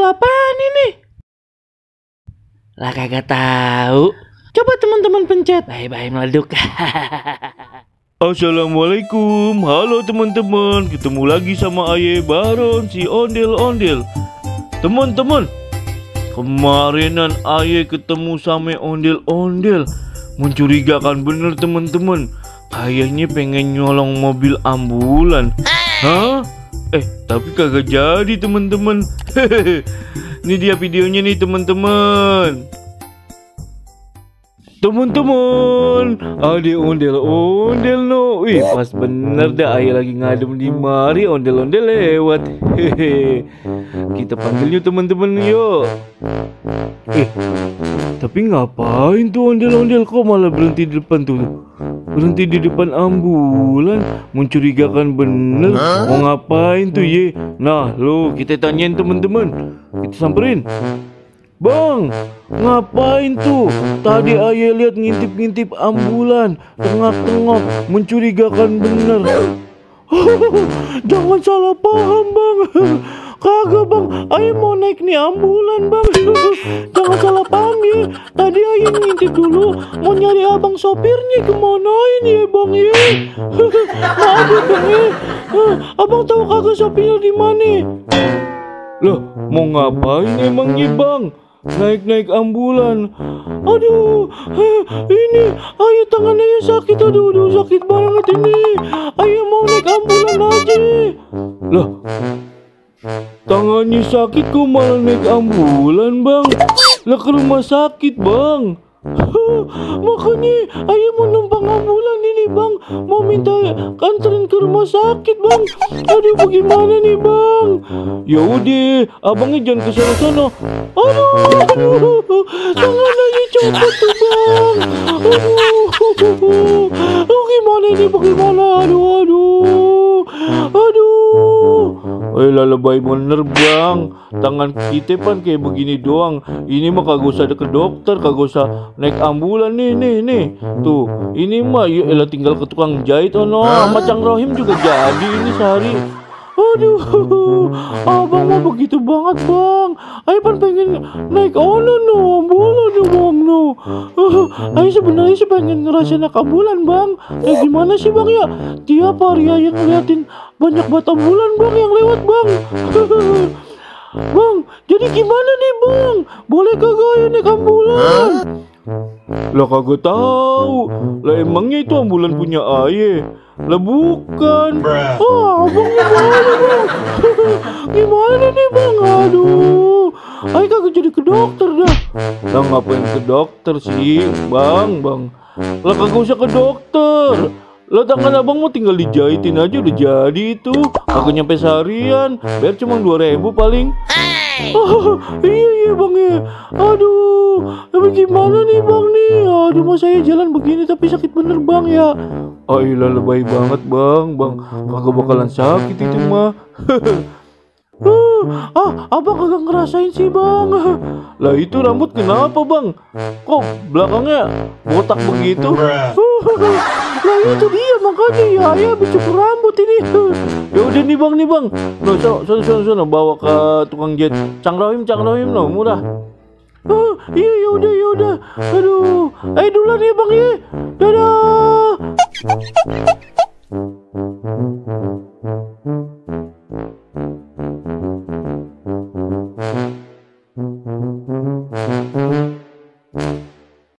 apaan ini? Lah kagak tahu. Coba teman-teman pencet. Bye-bye meleduk. Assalamualaikum, halo teman-teman. Ketemu lagi sama Aye Baron si ondel-ondel. Teman-teman, kemarinan Aye ketemu sama ondel-ondel. Mencurigakan bener teman-teman. Kayaknya pengen nyolong mobil ambulan. Hah? Tapi kagak jadi teman-teman. Ini dia videonya nih teman-teman. Teman-teman, ada ondel-ondel no. Wih, pas bener dah Aye lagi ngadem di mari, ondel-ondel lewat. Hehe. Kita panggil yuk teman-teman yuk. Tapi ngapain tuh ondel-ondel kok malah berhenti di depan tuh? Berhenti di depan ambulan, mencurigakan bener. Mau ngapain tuh ye? Nah, lo kita tanyain teman-teman. Kita samperin. Bang, ngapain tuh? Tadi Aye lihat ngintip-ngintip ambulan, tengok-tengok, mencurigakan bener. Jangan salah paham bang. Kagak bang, Aye mau naik nih ambulan bang. Jangan salah paham ya. Tadi Aye ngintip dulu, mau nyari abang sopirnya kemana ini ya bang ya. Maaf ya bang ya. Abang tahu kagak sopirnya di mana? Loh, mau ngapain emangnya bang? Naik-naik ambulan. Aduh, ini Aye tangan Aye sakit. Aduh, sakit banget ini. Aye mau naik ambulan aja. Lah, tangannya sakit kok malah naik ambulan bang? Lah ke rumah sakit bang. Makanya Aye mau numpang ambulan ini bang. Mau minta kanterin ke rumah sakit bang. Aduh bagaimana nih bang? Ya udah, abangnya jangan ke sana-sana. Aduh, tangan Aye copot tuh bang. Aduh, gimana ini bagaimana? Aduh. Lebay bener bang. Tangan kita pan kayak begini doang. Ini mah kagak usah ke dokter, kagak usah naik ambulan nih. Tuh, ini mah ya tinggal ke tukang jahit ono. Sama Cang Rohim juga jadi ini sehari. Aduh, abang mah begitu banget bang. Aye pan pengen naik ambulan bang no. Aye sebenarnya sih pengen ngerasain naik ambulan bang. Gimana sih bang ya? Tiap hari Aye ngeliatin banyak banget ambulan bang yang lewat bang. Bang, jadi gimana nih bang? Boleh kagak Aye naik ambulan? Lah kagak tahu. Lah emangnya itu ambulan punya Aye? Lah bukan. Abang gimana bang? Gimana nih bang? Aduh, Aye kagak jadi ke dokter dah. Lah ngapain ke dokter sih bang? Lah kagak usah ke dokter. Lah tangan abang mau tinggal dijahitin aja udah jadi itu. Kagak nyampe seharian, bayar cuma 2.000 paling. Iya bang ya. Aduh, tapi gimana nih bang nih? Aduh, mas saya jalan begini tapi sakit bener bang ya. Ayolah lebay banget bang. Kagak bakalan sakit itu mah. Abang kagak ngerasain sih bang. Lah itu rambut kenapa bang? Kok belakangnya botak begitu? Lah itu dia makanya ya Aye habis cukur rambut ini. Ya udah nih bang. No, sana bawa ke tukang jahit. Cang Rohim no, murah. Iya ya udah. Aduh, ayo duluan ya bang ya. Dadah.